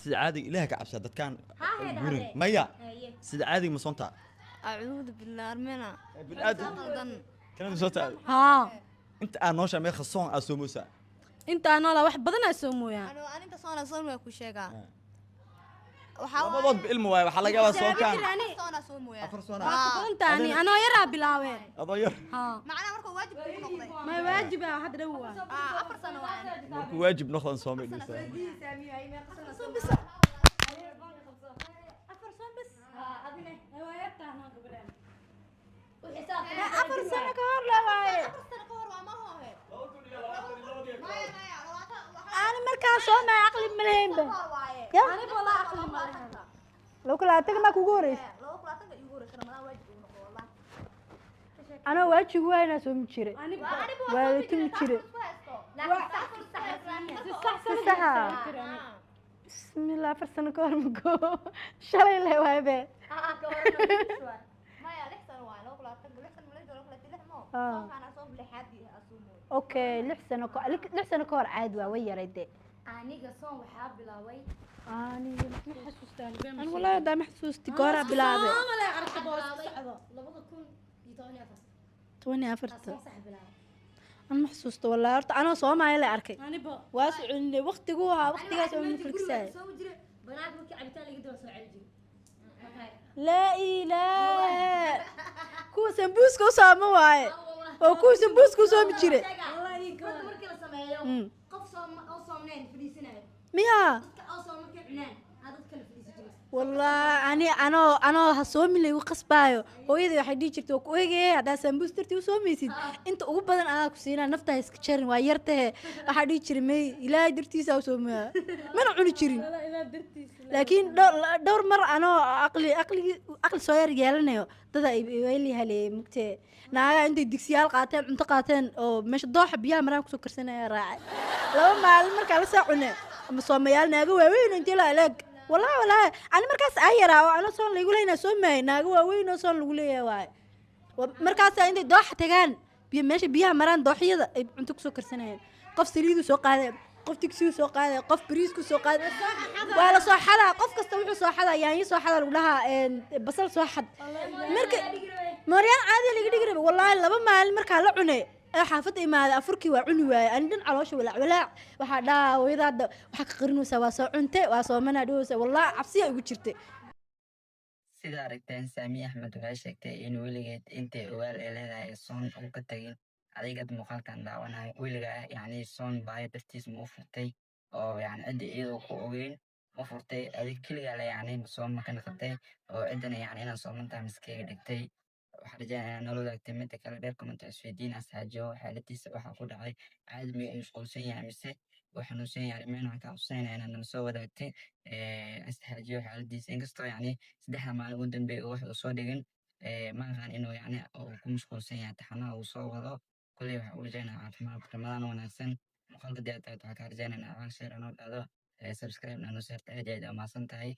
Sida caadiga, Ilaah ka cabsaa dadkaan gurin maya. Sida caadiga ma soontaa? Acuudu billah, armena. Bini'aadam Qaldan. Kana ma soontaa? Haa. Inta aad nooshaa meeqa soon aad soomoosaa? Intaa noolaa wax badan aa soo mooyaan. Ano aninta soona soon waa ku sheegaa. Waxaa Labadood ilmo waaye, waxaa laga yaabaa soonkaan. Soona soo mooyaa. Afar soon. Waa ku badan tahay, ani anoo yaraa bilaabeen. Adoo yar? Haa. Macnaha markuu waajib kugu noqday. Ma waajiba hadda dhow waa. 4 sano waa. Markuu waajib noqdan soomay dhisa. 4 soon bas. 4 sano ka hor la waaye. 4 sano ka hor waa ma hoohe. Maya, maya, 20. Ani markaa soo maay aqli ma lahaynba. Hor waaye. Ya. Aniga walaa aqli ma lahayn. 2020 maa kugu horeysa? 2020 iigu horeysa Ramadaan waajib ugu noqdo, wallahi. Anoo waajib waayna soomi jiray. Aniga Waa la tumi jiray. Si sax. Si saxa. Bismillah, 4 sano ka hor mago shalay le waaye be. Maya, 6 sano waaye, 2020 6 sano maleysa, 2026 mo. Ah. Soonkaana soon lixaadii aa soo mooyay. Okay, 6 sano ka hor caadi waa, way yaray dee. Aniga soon waxaa bilaabay Aniga Ma xasuustaan. An wallahi haddaa ma xasuusti gooraa bilaabay. 2014. 14-ta. Soon sax bilaabay. An ma xasuusto wallahi, horta anoo Soomaali la arkay. Aniba. Waa soconinay waqtigu ahaa, waqtigaas oo mafalkisaay. Soo jire banaanka markii cabitaan laga daba soo celi jiray. Laa ilaaha, kuwa sambuuska u sooma waaye oo kuwa sambuuska u soomi jire. Marka markii la sameeyo qof soom oo soomneen fadhiisanayo. Miya? Dadka oo soom markay cunaan aa dad kale fadhiisi jiray. Wallahi ani anoo ha soomi laygu qasbaayo, hooyadii waxay dhihi jirtay, "Waa ku eegaya haddaa sambuus dartii u soomaysid, inta ugu badan anaa ku siinaa, nafta ha iska jarin, waa yartahe." Waxaa dhihi jiray, "May, Ilaahay dartiisa u soomaya," mana cuni jirin. Laakiin dhowr mar anoo aqli aqligii aqli soo yar yeelanayo dada ay haleeyay mugtee, naagaa intay digsiyaal qaateen, cunto qaateen oo meesha dooxa biyaha maraan kusoo karsanaya raacay. 2 maalin markaa la soo cune ama soomayaal naaga waaweyn oo intee la aleeg, wallahi wallahi ani markaas aa yaraa oo anoo soon laygu leeyahay soo maayay, naaga waaweyn oo soon lagu leeyahay waaye. Markaasaa intay dooxa tagaan, biyo meesha biyaha maraan, dooxyada ay cunto kusoo karsanayeen, qof saliidu soo qaaday, qof digsigu soo qaaday, qof bariisku soo qaaday, waa la soo xadaa. Qof kasta wuxuu soo xadaa, yaanyo soo xadaa lagu dhahaa, basal soo xad. Marka mooryaan caadi laga dhigi rabay. Wallaahi 2 maalin markaa la cunay ee xaafadda imaaday, afurkii waa cuni waaye. Ani dhan caloosha walaac walaac. Waxaa dhahaa, "Hooyada hadda waxaa ka qarinaysaa, waa soo cunte, waa soomanaa dhahaysa." Wallaahi cabsiyaa igu jirtay. Sida aragteen, Saamiya Axmed waxay sheegtay in weligeed intay ogaal ay leedahay soon uu ka tagin. Adigad muuqaalkan daawanayo, weligaa yacni soon baayo dartiis ma u furtay oo yacni cidda iyadoo ku ogeyn ma furtay adig keligaa le, yacni soon ma ka naqatay oo ciddana yacni inaad sooman tahay miskaga dhigtay? Waxaan rajeynayaa inaad nala wadaagtay. Midda kale, dheer comment isweydiin asxaajiyo xaaladiisa waxaa ku dhacay, caadi miyuu u mashquulsan yahay mise uu xanuunsan yahay? Arrimahan waxaan kaa codsanaya inaad nala soo wadaagtay asxaajiyo xaaladiisa, inkastoo yacni 3-da maalin ugu dambeeyay uu wax uu soo dhigin. Ma aqaan inuu yacni uu ku mashquulsan yahay taxanaha uu soo wado. Kolley waxaan u rajeynayaa caafimaad, Ramadaan wanaagsan. Muuqaalka hadii aad tahay, waxaan kaa rajeynaya inaad share anoo dhahdo, subscribe noo saarta. Aad iyo aad aa umahadsan tahay.